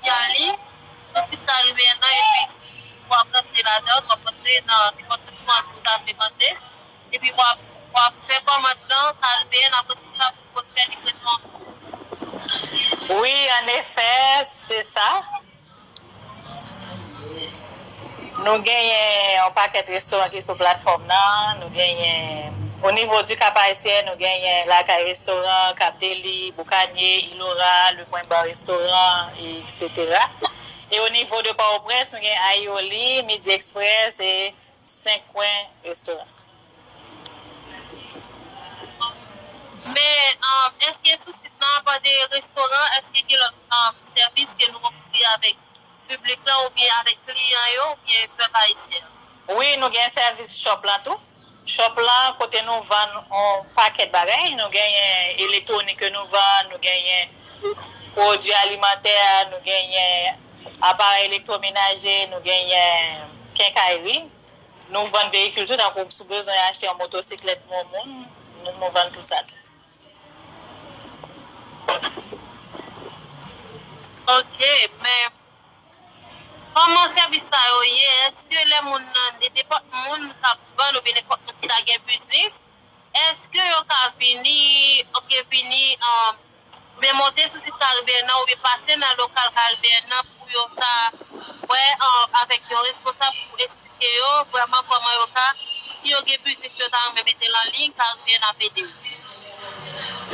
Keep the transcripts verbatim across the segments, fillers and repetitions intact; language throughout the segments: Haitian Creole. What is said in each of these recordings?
ki a li, sou sit Caribbean nan, epi w ap rantre ladan, w ap rantre nan nenpòt restaurant ke w ta vle mande, epi w ap, w ap fè kòmand lan, Caribbean, apre sa, pou w fè livraison. Wi, an efè, se sa. Nou genyen yon pakèt restoran ki sou platfòm nan. Nou genyen, o nivo di Cap Haïtien, nou genyen Lakay Restoran, Cap Deli, Boukanye, Ilora, Le Point Bar Restaurant, et cetera. E o nivo de Pòtoprens, nou gen Aioli, Midi Express e Senk Kwen Restoran. Men, um, èske sou sit nan, apan de restoran, èske gen lòt, um, sèvis ke nou ofri avèk piblik la oubyen avèk kliyan yo oubyen pèp ayisyen an? Wi, nou gen sèvis shop lan tou. Shop lan, kote nou vann yon pakèt bagay. Nou genyen elektwonik ke nou vann, nou genyen pwodui alimantè, nou genyen aparèy elektwomenaje, nou genyen kenkayri. Nou vann veyikil tou, tankou si w bezwen achte yon motosiklèt pou yon moun, nou, nou vann tout sa tou. Ok, men kòman sèvis sa yo ye? Èske lè moun nan, nenpòt moun k ap vann oubyen nenpòt moun ki ta gen biznis, èske yo ka vini, ok, vini, um, oubyen monte sou sit Caribbean nan, oubyen pase nan lokal Caribbean nan pou yo ka wè, uh, avèk yon responsab pou eksplike yo vrèman kòman yo ka, si yo gen biznis yo ta renmen mete l an liy, Caribbean ap ede yo.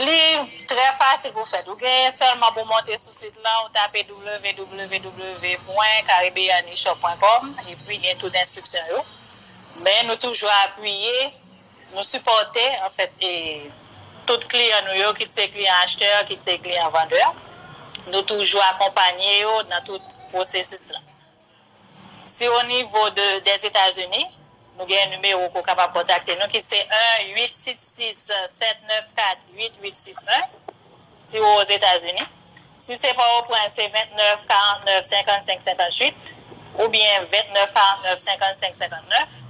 Li trè fasil pou fèt. Ou gen sèlman pou monte sou sit lan, ou tape w w w pwen caribbeanishop pwen com, epi gen tout enstriksyon yo. Men nou toujou apiye, nou sipòte, anfèt, e, tout kliyan nou yo, kit se kliyan achtè, kit se kliyan vandè. Nou toujou akonpanye yo nan tout pwosesis la. Si o nivo de, des Etazini, nou gen nimewo ke w kapab kontakte nou, ki se un huit six six sept neuf quatre huit huit six un, si w Ozetazini. Si se Pòtoprens, se vingt neuf quarante neuf cinquante cinq cinquante huit oubyen vingt neuf quarante neuf cinquante cinq cinquante neuf.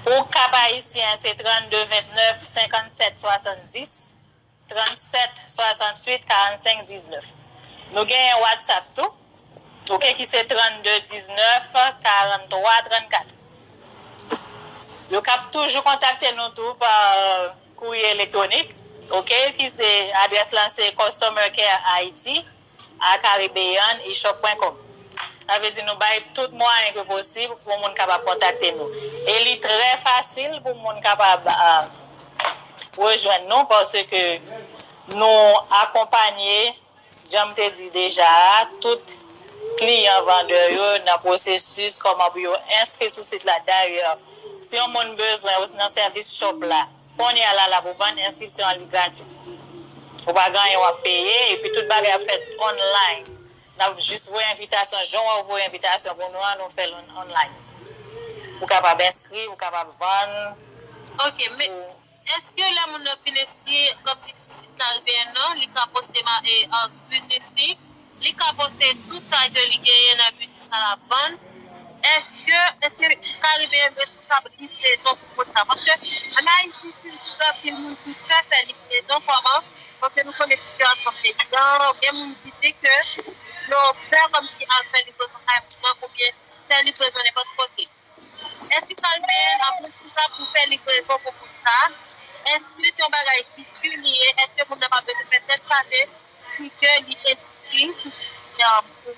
Pou Kap Ayisyen, se trannde vennèf senkannsèt swasanndis, trannsèt swasanntuit karannsenk diznèf. Nou genyen WhatsApp tou, oke, ki se trannde diznèf karanntwa trannkat. Yo kab toujou kontakte nou tou pa kourye elektwonik, oke, ki se, adrès lan se customer care Haiti at caribbean e shop pwen kòm. Sa vle di nou bay tout mwayen ke posib pou moun kapab kontakte nou. E li trè fasil pou moun kapab, ah, rejwenn nou paske nou akonpanye, jan m te di deja a, tout kliyan vandè yo nan pwosesis kòman pou yo enskri sou sit la. Dayè, si yon moun bezwen ou nan sèvis shop la, kounye a la l ap vann, enskripsyon an li gratui. Ou pa gen anyen w ap peye, epi tout bagay ap fèt online. N ap jis voye envitasyon, jan w voye envitasyon pou nou an, nou fè l on- online. Ou kapab enskri, ou kapab vann. Ok, men èske lè moun nan fin enskri kòmsi sou sit Caribbean nan, li ka poste ma e, e, biznis li, li ka poste tout sa ke li genyen nan biznis sa l ap vann? Èske, èske Caribbean responsab livrezon pou moun sa? Paske ann Ayiti, si m di w gen anpil moun ki fè fè livrezon, kòman? Paske nou konnen sitiyasyon peyi an, gen moun ki di ke yo pè kòmsi al fè livrezon kay moun nan oubyen fè livrezon nenpòt kote. Èske Caribbean ap responsab pou fè livrezon pou moun sa? Èske se yon bagay ki di li ye? Èske moun nan pa bezwen fè tèt chaje pou ke li enskri sou sitiyasyon pou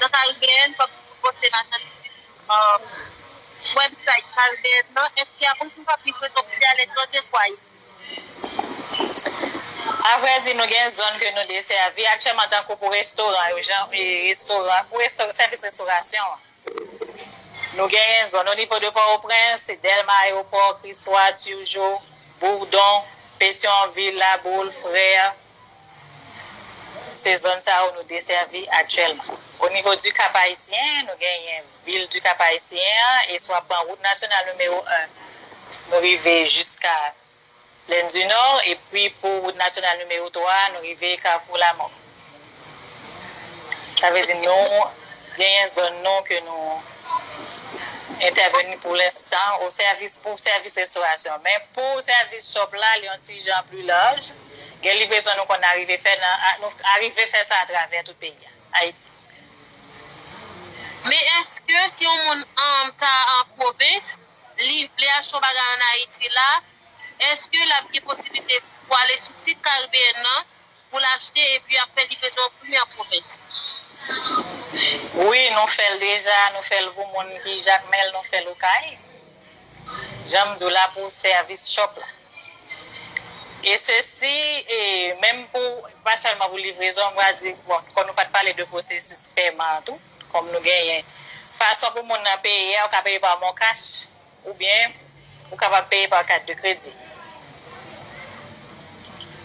nan Caribbean, fòk pou poste machandiz li sou website Caribbean nan? Èske y ap responsab livrezon pou li aletranje swa isit? Avrèdi, nou gen zòn ke nou desèvi aktyèlman, tankou pou restoran yo, jan, e, restoran, pou resto, sèvis restorasyon an. Nou genyen zòn o nivo de Pòtoprens, se Dèlma, Ayewopò, Kriswa, Turgeau, Bourdon, Petyonvil, Laboul, Frè. Se zòn sa yo nou desèvi aktyèlman. O nivo di Kap Ayisyen, nou genyen vil di Kap Ayisyen an, e si w ap pran wout nasyonal nimewo en, nou rive jiska Plaine du Nord, epi pou wout nasyonal nimewo twa, nou rive Kafou Lamò. Sa vle di nou genyen zòn nou ke nou entèveni pou lenstan o sèvis, pou sèvis restorasyon. Men pou sèvis shop la, li yon ti jan pli laj. Gen livrezon nou konn arive fè nan, a- nou arive fè sa atravè tout peyi a, Ayiti. Men èske si yon moun an ta an pwovens, li vle achte yon bagay ann Ayiti la, èske l ap gen posiblite pou ale sou sit Caribbean nan pou l achte epi ap fè livrezon pou li an pwovens? Wi, nou fè l deja, nou fè l pou moun ki Jakmèl, nou fè l Okay. Jan m di w la pou sèvis shop la. E sesi, e menm pou, pa sèlman pou livrezon, m va di, bon, kòm nou pa t pale de pwosesis pèman an tou, kòm nou genyen fason pou moun nan peye a, ou ka peye pa MonCash, oubyen ou kapab peye pa kat de kredi.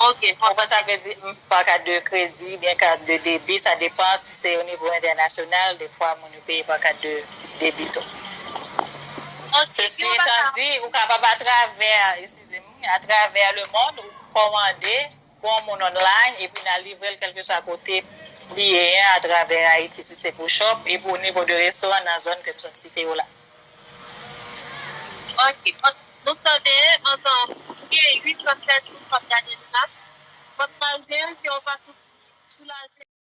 Ok, Ou konprann sa m vle di? M, pa kat de kredi, byen kat de debi, sa depan si se o nivo entènasyonal, defwa moun yo peye pa kat de debi tou. Ok, Sesi etan di, ou kapab atravè, eskize m, atravè lemonn, ou kòmande pou yon moun online, epi n a livre l kèlkeswa kote li ye a, atravè Ayiti, si se pou shop, epi o nivo de restoran nan zòn ke m sot site yo la. Ok, bon, nou tande antan gen uit san sèz moun k ap gade